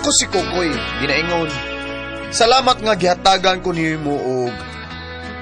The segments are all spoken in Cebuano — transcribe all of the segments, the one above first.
Nako si Kokoy, ginaingon. Salamat nga gihatagan ko nimo og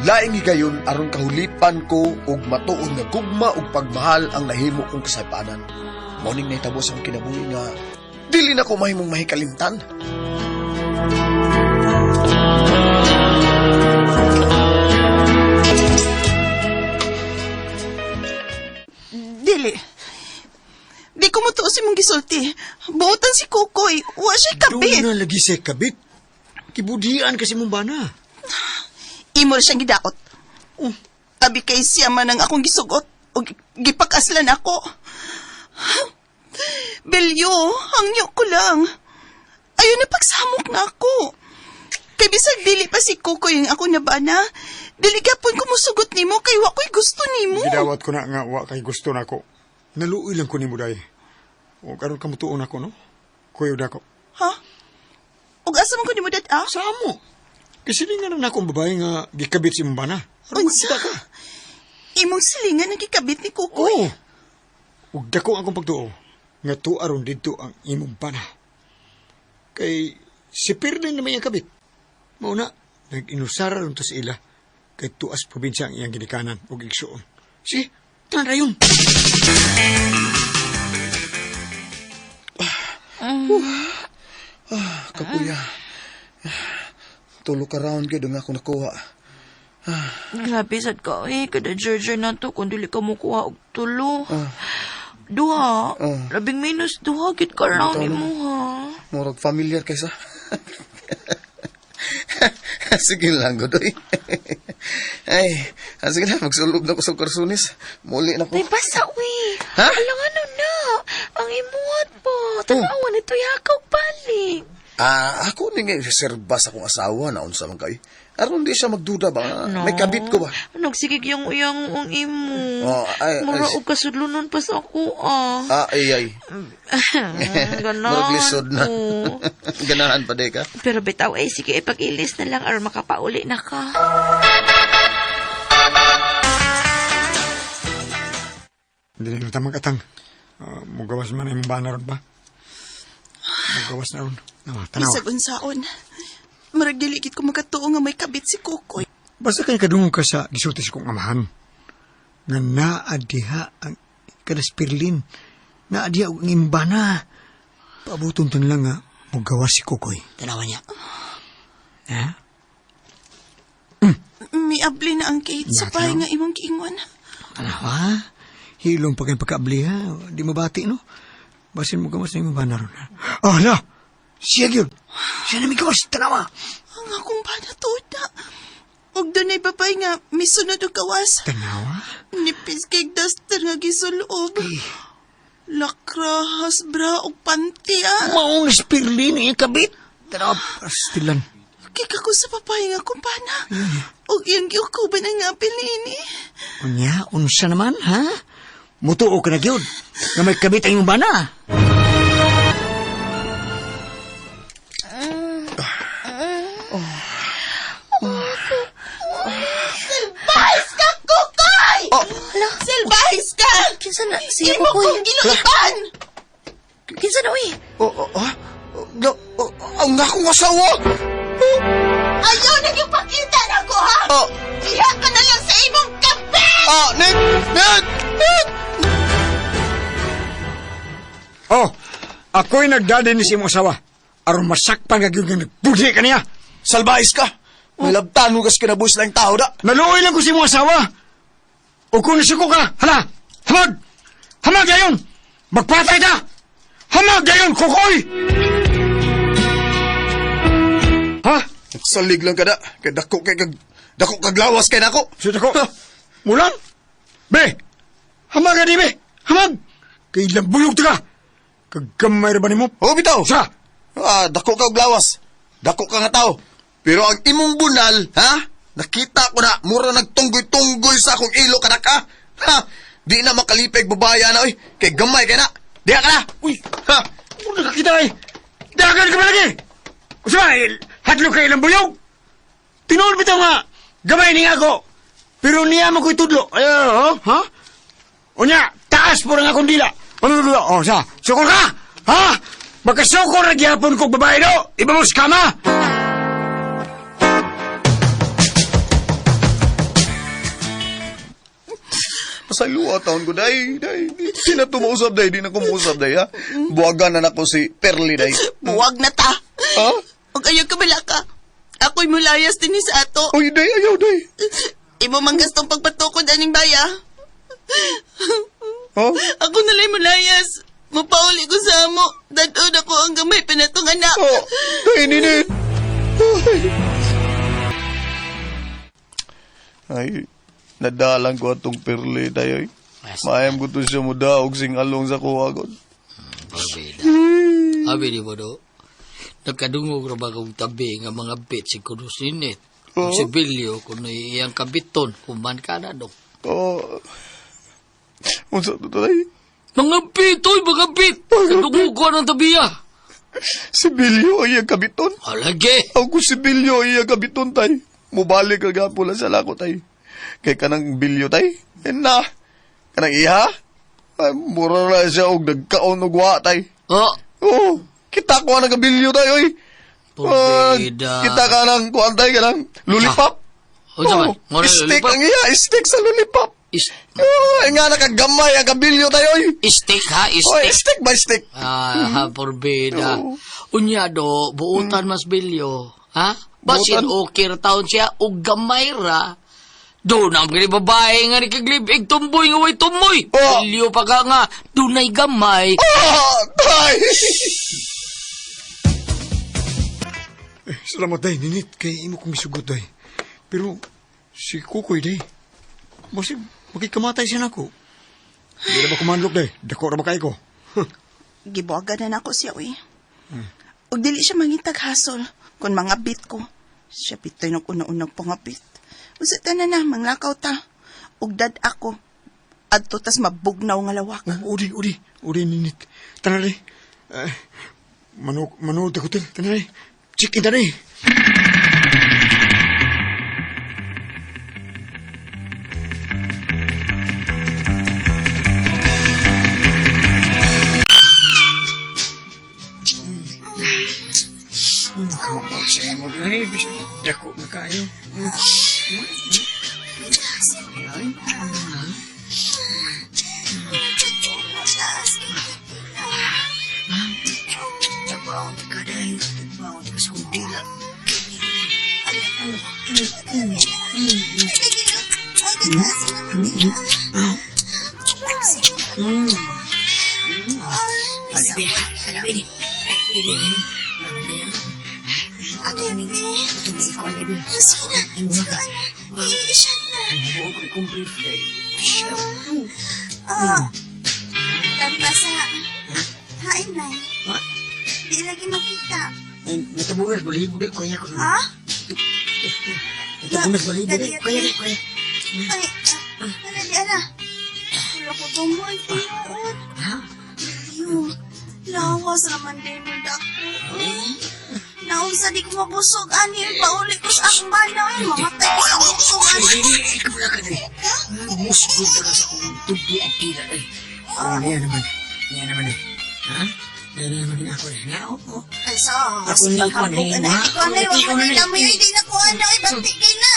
laing higayon aron kahulipan ko og matuod nga gugma ug pagmahal ang nahimo kong kasaypanan. Mao ning nahitabo sa akong kinabuhi nga dili na ko mahimong mahikalimtan. Dili. Di ko mo tuos imong gisulti. Buotan si Kukoy. Wa siya kabit. Doon na lagi siya kabit. Kibudian kasi mong bana. Imo ra siyang gidaot. Abi kay siya man ang akong gisugot o gipakaslan ako. Belyo, hangyo ko lang. Ayaw na pagsamok na ako. Kay bisag dili pa si Kukoy ang ako na bana, dili gapon ko musugot nimo kay wa ko'y gusto nimo. Gidawat ko na nga wa kay gusto nako. Naluoy lang ko nimo day. O karon ka mutuon ako no. Kuyo dako. Ha? Ug asa man ko nimo dad ah? Sa amo. Kasi nga na akong babae nga gikabit si imong bana. Aron Unsa? makita ka. Imong silingan ang gikabit ni Kukoy. Oo. Ug dako ang akong pagtuo nga tuaron didto ang imong bana. Kay si Pirlin na may iyang kabit. Mao na, nag-inusara ron to sa ila. Kay tuas probinsya ang iyang ginikanan ug igsuon. Sige, tanan rayon. Kapuya. Tulo ka round gyud ang ako nakuha. Grabe sad ka eh. Kada Georgia na to kung dili ka mukuha og tulo. Duha. Labing minus duha gid ka round Bitaw nimo ha. Murag familiar kaysa. Sige lang, Godoy. Ay, sige na, magsulob na ko sa karsunis. Muli na ko. Day basa uy. Ha? Alang ano na. Ang imuhat po. Tanawa nito yakaw balik. Ah, ako ni nga reserba sa akong asawa na unsa man kay. Aron di siya magduda ba? No. May kabit ko ba? Nagsigig yung uyang ang imo. Oh, ay, Mura ay. og kasudlonon pa sa ako ah. Ah, ay, ay. Ganahan Murag lisod na. ko. Ganahan pa di ka. Pero bitaw eh, sige ipag-ilis na lang aron makapauli na ka. Hindi na tamang katang. Mugawas man imong bana ron ba? Mugawas na ron. Ah, tanawa. Bisag unsaon. Murag dili gid ko makatuo nga may kabit si Kukoy. Basta kay kadungog ka sa gisulti sa kong amahan. Nga naa diha ang kadas Pirlin. Naa diha ang imbana. Paabuton to lang nga mugawas si Kukoy. Tanawa niya. Ha? Miabli na ang gate sa bahay nga imong giingon. Tanawa? Hilong pa kayong pagkaabli ha. Di mabati no? Basin mo gawas na imong bana ron. Ha? Oh, no! Siya gyud! Siya na may gawas! Tanawa! Ang akong bana tuod na. Ug dunay babay nga misunod og gawas. Tanawa? Nipis kay duster nga gisulob. Lakrahas bra og panty ah. Maong Pirlin ang iyang kabit. Tanawa, pastilan. Kika ko sa babae nga akong bana. Ug iyang giukuban ang apil niini. Unya, unsa naman, ha? Mutuo ka na gyud. Nga may kabit ang imong bana. Silbahis ka, Kukoy! Silbahis ka! Kinsa na si Imo Kukoy? kong giluiban! Kinsa na uy? Oh, oh, ah? No, oh, ang akong asawa! Ayaw na yung pakita na ko, ha? Oh, Iha ka na lang sa imong kabit! ah, Nick! Nick! Nick! Oh, ako'y nagdadin ni si imong asawa. Aron masakpan ka gyud nga nagbudhi ka niya. Salbahis ka! May labtan mo kas kinabuhis lang tao da. Naluoy lang ko si imong asawa. O kung nasuko ka, hala, hamag! Hamag gayon! Magpatay ka! Hamag gayon, kukoy! Ha? Salig lang ka da. Kay dako kay kag dako kag lawas kay nako. Sino ko? Mulan? Be! Hamag ka di, be! Hamag! Kay lambuyog ta ka! Kagamay ra ba nimo? Oh, bitaw. Sa! Ah, dako ka og lawas. Dako ka nga tao. Pero ang imong bunal, ha? Nakita ko na mura nagtunggoy-tunggoy sa akong ilo kanak ha. Ha? Di na makalipig babaya na oy. Kay gamay kay na. Diha ka na. Uy! Ha? Ano nakakita eh? Dagan ka ba lagi? Kasi ba, eh, hadlok kay lambuyog? Tinuod bitaw nga, gamay ni ako. Pero niya mo ko'y tudlo. Ay, oh, ha? Unya, taas po rin akong dila. Ano, oh, sa, sukol ka! Ha? Makasuko ra gyapon kog babae do. Iba mo sa kama. Pasayloa taon ko, day. Day, di na tumausap, day. Di na kumuusap, day, ha? Buwagan na nako si Perly, day. Buwag na ta. Ha? Og ayaw ka balaka. Ako'y mulayas din sa ato. Uy, day, ayaw, day. Imo man gastong pagpatukod aning baya. Ha? Ako nalay mulayas. Mapauli ko sa amo. Dadon ako ang gamay pinatong anak. Oh, day, ninit. Ay. Ay, nadalang ko atong Perly, day, ay. Maayam ko to siya mo daog sing along sa kuha ko. Parbida. Abi ni mo do. Nagkadungog ra ba kong tabi nga mga bit si Kudus Ninit. Kung si Bilyo, kung iyang kabiton, kuman ka na do. Oh. Unsa to, day? Mga bit, oy, mga bit! Kadungog ko ng tabi ah. Si Bilyo ay ang kabiton. Alagi! Ako si Bilyo ay ang kabiton, tay. Mubalik ka gapo lang sa lako, tay. Kay kanang Bilyo, tay. Eh na. Kanang iha. Ay, mura na siya og nagkaon og wa, tay. Oh, Oo. Kita ko ang kabilyo, tay, oy. Ah, Parbida. kita ka ng kuan, tay, kanang lollipop. Unsa man? Oo, Ngano Stick lollipop? ang iya, stick sa lollipop. Oo, ay nga nakagamay ang kabilyo, tay, oy. Stick ha, Oy, stick. stick by stick. Ah, porbida. Oo. Unya do, buutan mas bilyo. Ha? Basin Buutan. okay ra taon siya, og gamay ra. Do na ang babae nga ni kaglibig tumboy nga way tumoy. Oh. Bilyo pa ka nga, dunay gamay. Ah, tay! Eh, salamat day, ninit. Kay imo kong misugot day. Pero si Kukoy day. Basig makikamatay siya nako. Di ra ba kumanlok day? Dako ra ba kay ko? Gibuwagan na nako siya, uy. Og dili siya mangitag hasol kung mga bit ko. Siya pitoy nag una-unang pangabit. Usa ta na na, manglakaw ta. Og dad ako. Adto tas mabugnaw nga lawak. Oh, udi, udi. Udi, ninit. Tara day. Eh, manok, manood ako hotel. Tara day. Check in tara day. Dako na kayo. Tampasa. Hain na. Di lagi makita. Natabunas balibo di ko ko. Ha? Natabunas balibo di ko ko. Ay, ala di ala. Wala ko gumoy, tinuod. Iyo, lawas raman din mo dako. Nausa di ko mabusog, ani. Pauli ko sa akong banaw. Ay, mamatay ko sa busog, ani. Musgod ka sa kong tubi ang tira eh. Oh, niya naman. Niya naman eh. Ha? Niya naman ako eh. Na, oo. Ay, sos. Ako na, ako na, Hapok na. ha? Ikaw na, Ikaw wala na, na dami. Hindi na ko, ano. Ay, banti kay na.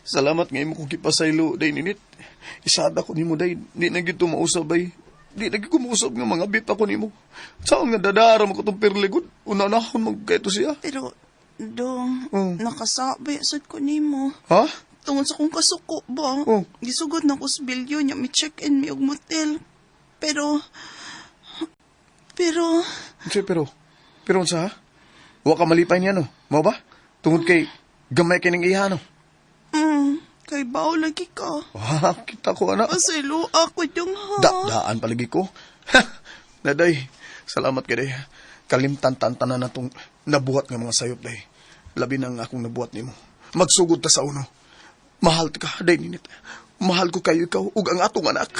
Salamat nga imo kong gipasaylo, day ninit. Isada ko nimo day, di na gyud mausab ay. Di na gyud ko mausab nga mga bit ako nimo. Sao nga dadara mo ko tong perligod? Una na akon magkaito siya. Pero, dong, Oh. nakasabi, sad ko nimo. Ha? Tungod sa kong kasuko ba? Oh. Gisugot na ko sa bilyo niya, may check-in, may og motel. Pero, pero, Unsa pero? Pero unsa ha? Wa ka malipay niya no? Mao ba? Tungod kay gamay kay ning iha no. kay bao lagi ka. Wah, kita ko ana. Pasaylo ako dong ha. Da, daan palagi ko. Naday, salamat kay day. Kalimtan tan tanan na tong nabuhat nga mga sayop day. Labi na ang akong nabuhat nimo. Magsugod ta sa uno. Mahal ka, day ninit. Mahal ko kayo ikaw ug ang atong anak.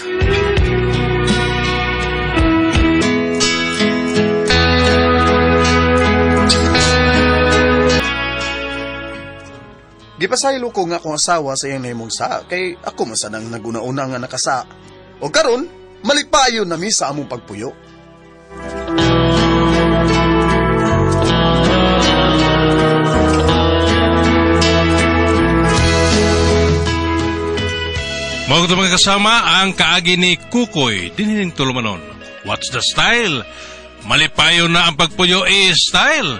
Gipasaylo ko nga akong asawa sa iyang nahimong sa kay ako man sad ang naguna-una nga nakasa. O karon, malipayon na mi sa among pagpuyo. Mga ito mga kasama, ang kaagi ni Kukoy, dinhining tulumanon. What's the style? Malipayo na ang pagpuyo is style.